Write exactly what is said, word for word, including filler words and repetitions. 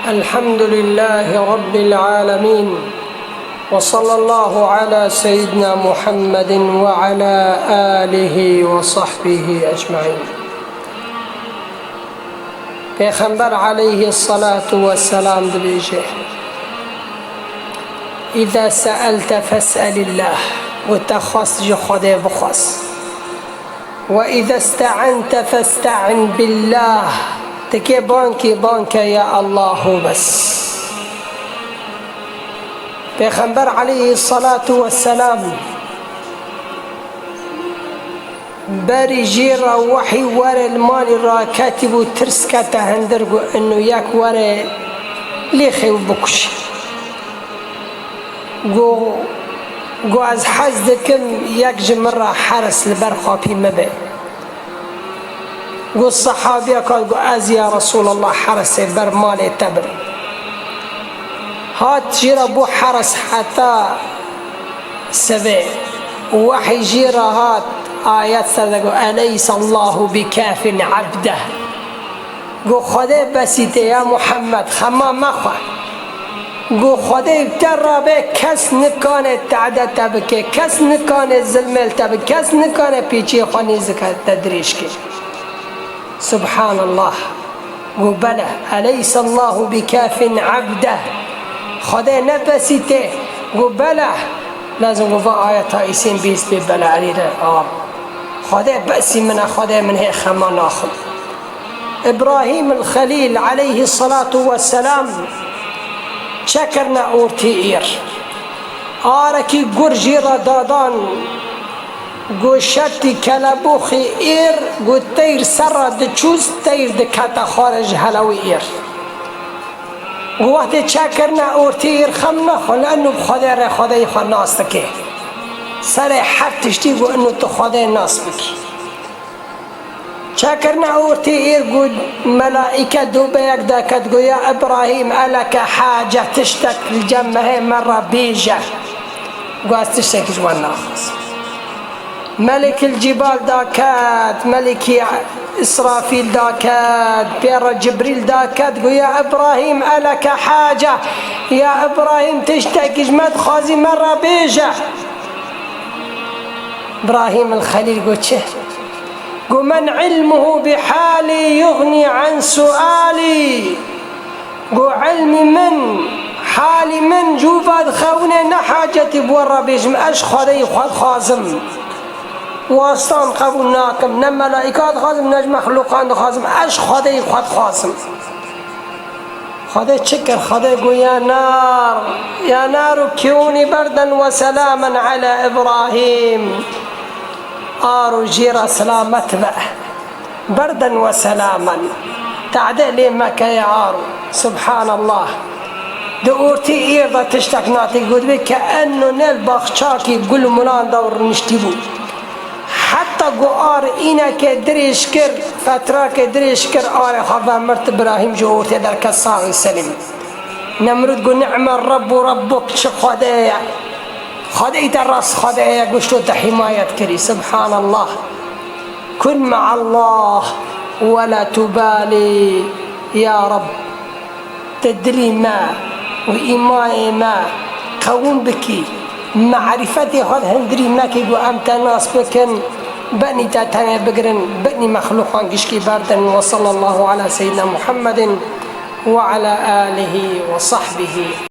الحمد لله رب العالمين، وصلى الله على سيدنا محمد وعلى آله وصحبه أجمعين. Pêxember aleyhî salatu we selam dibêje: "Îza se'elte fes'elillah." Û te xwest ji Xwedê bixwest. "Ve îza ste'ente feste'in billah." Tikê bankê banke ya Allahu bes. Pêxember aleyhî salatu we selam berî jê re wehî were li malî raketî bû, tirs kete hindir, got, "Ino yek were lê xew bikuşe." Got, got, "Ez hez dikim yek ji min re heris li ber xapî min be." Got, sehabiya kat, got, "Ez ya Resulallah herisê ber malê te bim." Hat jê re bû heris heta sibê. Wehî jê re hat, ayet ser de got, "Eleyse Allahu bi kafin abdeh." Got, "Xwedê besî tê ya Muhammed, xema mexwe." Got, "Xwedê te rabe, kes nikane te'de te bike, kes nikane zilmê li te bike, kes nikane pêçiyê xwe nêzike te dirêj ke." Subhanallah. Got, "Bele, eleyse Allahu bi kafin abdeh." Xwedê ne besî tê. Got, "Bele." Lazim got, va ayeta îsên bihîst bê, bele, erê de, a. "Xwedê besî min e, Xwedê min hê xema naxim." Îbrahîm el Xelîl aleyhî salatu we selam çekirine ortê êr. Arekî gur jê re dadan, got, "Şertî kelebûxê êr", got, "teyr ser re diçûz, teyr dikete xware ji helewê êr." Got, "Wextê çekirine ortê êr xem nexwe, li eno bi Xwedê re Xwedeyê xwe nas dike." Serê her tiştî got, "Eno tu Xwedê nas bikî." Çekirine ortê êr, got, melaîke dû be yek daket, got, "Ya Îbrahîm, eleke hace, tiştek li cem mehê me re bêje." Got, "Ez tiştekî ji we naxwazim." Melikil Cîbal daket, Melikî Îsrafîl daket, pê re Cibrîl daket, got, "Ya Îbrahîm, eleke hace, ya Îbrahîm, tiştekî ji me dixwazî, me re bêje." Îbrahîm el Xelîl got, "Çi?" Got, "Men ilmuhu bi halî yuxnî an sualî." Got, "Ilmî min, halî min ji û va dixewine, ne hacetî bi we re bêjim, ez ji Xwedeyî xwe dixwazim. Wastan qebûl nakim, ne melaîka dixwazim, ne ji mexlûqan dixwazim, ez ji Xwedeyî xwe dixwazim." Xwedê çi kir? Xwedê got, "Ya nar, ya naru kûnî berden we selamen ala Îbrahîm." Aro jê re selamet be. Berden we selamen. Te'de lê meke ya aro. Subhanallah. Di ortê êr de tiştek natê, got, "Wê ke eno ne li baxçakî gul û milan de rûniştî bû." Heta ku ar îneke dirêj kir, fetrake dirêj kir, arê xwe vemirt, Îbrahîm ji ortê derket saxî selîm. Nemrûd got, "Ni'me Rabbu Rabbuk, çi Xwedê ye? Xwedê te rast Xwedê ye, ku ji te himayet kirî, subhanallah. Kun me'allah, we la tubalî, ya Rab." Tu dilî me û îmayê me qewim bikî, merîfetê xwe di hundirî mekî ku em te nas bikin, benî te tenê bigirin, benî mexlûqan gişkî berdin. Ve sallallahu ala seyyidina Muhammedin ve ala alihi ve sahbihi